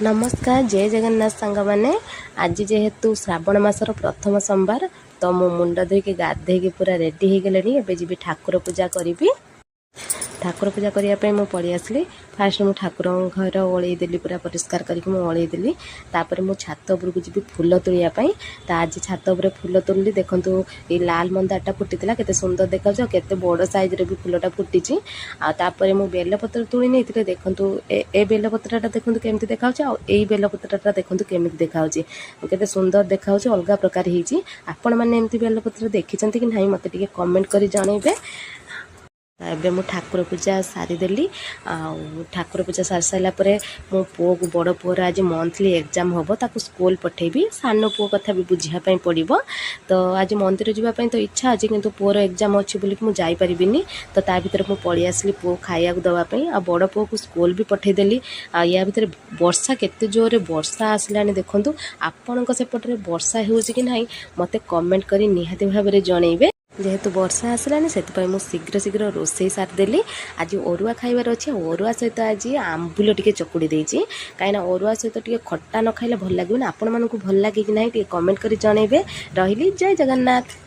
ନମସ୍କାର, ଜୟ ଜଗନ୍ନାଥ ସାଙ୍ଗମାନେ। ଆଜି ଯେହେତୁ ଶ୍ରାବଣ ମାସର ପ୍ରଥମ ସୋମବାର, ତ ମୁଁ ମୁଣ୍ଡ ଧୋଇକି ଗାଧେଇକି ପୁରା ରେଡ଼ି ହେଇଗଲିଣି। ଏବେ ଯିବି ଠାକୁର ପୂଜା କରିବି। ଠାକୁର ପୂଜା କରିବା ପାଇଁ ମୁଁ ପଳେଇ ଆସିଲି। ଫାଷ୍ଟ ମୁଁ ଠାକୁରଙ୍କ ଘର ଓଳେଇ ଦେଲି, ପୁରା ପରିଷ୍କାର କରିକି ମୁଁ ଓଳେଇ ଦେଲି। ତାପରେ ମୁଁ ଛାତ ଉପରକୁ ଯିବି ଫୁଲ ତୋଳିବା ପାଇଁ। ତ ଆଜି ଛାତ ଉପରେ ଫୁଲ ତୋଳିଲି। ଦେଖନ୍ତୁ, ଏଇ ଲାଲ ମନ୍ଦାରଟା ଫୁଟିଥିଲା, କେତେ ସୁନ୍ଦର ଦେଖାଯାଉଛି ଆଉ କେତେ ବଡ଼ ସାଇଜ୍ର ବି ଫୁଲଟା ଫୁଟିଛି। ଆଉ ତାପରେ ମୁଁ ବେଲପତ୍ର ତୋଳି ନେଇଥିଲି। ଦେଖନ୍ତୁ, ଏ ବେଲପତ୍ରଟା ଦେଖନ୍ତୁ କେମିତି ଦେଖାଯାଉଛି ଆଉ ଏଇ ବେଲପତ୍ରଟା ଦେଖନ୍ତୁ କେମିତି ଦେଖାଯାଉଛି। କେତେ ସୁନ୍ଦର ଦେଖାଯାଉଛି, ଅଲଗା ପ୍ରକାର ହେଇଛି। ଆପଣମାନେ ଏମିତି ବେଲପତ୍ର ଦେଖିଛନ୍ତି କି ନାହିଁ, ମୋତେ ଟିକେ କମେଣ୍ଟ କରି ଜଣେଇବେ। ଏବେ ମୁଁ ଠାକୁର ପୂଜା ସାରିଦେଲି। ଆଉ ଠାକୁର ପୂଜା ସାରି ସାରିଲା ପରେ ମୋ ପୁଅକୁ, ବଡ଼ ପୁଅର ଆଜି ମନ୍ଥଲି ଏକ୍ଜାମ୍ ହେବ, ତାକୁ ସ୍କୁଲ ପଠେଇବି। ସାନ ପୁଅ କଥା ବି ବୁଝିବା ପାଇଁ ପଡ଼ିବ। ତ ଆଜି ମନ୍ଦିର ଯିବା ପାଇଁ ତ ଇଚ୍ଛା ଅଛି, କିନ୍ତୁ ପୁଅର ଏକ୍ଜାମ୍ ଅଛି ବୋଲିକି ମୁଁ ଯାଇପାରିବିନି। ତ ତା ଭିତରେ ମୁଁ ପଳେଇ ଆସିଲି ପୁଅ ଖାଇବାକୁ ଦେବା ପାଇଁ ଆଉ ବଡ଼ ପୁଅକୁ ସ୍କୁଲ ବି ପଠେଇଦେଲି। ଆଉ ୟା ଭିତରେ ବର୍ଷା, କେତେ ଜୋରରେ ବର୍ଷା ଆସିଲାଣି ଦେଖନ୍ତୁ। ଆପଣଙ୍କ ସେପଟରେ ବର୍ଷା ହେଉଛି କି ନାହିଁ, ମୋତେ କମେଣ୍ଟ କରି ନିହାତି ଭାବରେ ଜଣେଇବେ। ଯେହେତୁ ବର୍ଷା ଆସିଲାଣି, ସେଥିପାଇଁ ମୁଁ ଶୀଘ୍ର ଶୀଘ୍ର ରୋଷେଇ ସାରିଦେଲି। ଆଜି ଅରୁଆ ଖାଇବାର ଅଛି ଆଉ ଅରୁଆ ସହିତ ଆଜି ଆମ୍ବୁଲ ଟିକେ ଚକୁଡ଼ି ଦେଇଛି, କାହିଁକିନା ଅରୁଆ ସହିତ ଟିକେ ଖଟା ନ ଖାଇଲେ ଭଲ ଲାଗିବନି। ଆପଣମାନଙ୍କୁ ଭଲ ଲାଗେ କି ନାହିଁ, ଟିକେ କମେଣ୍ଟ କରି ଜଣେଇବେ। ରହିଲି, ଜୟ ଜଗନ୍ନାଥ।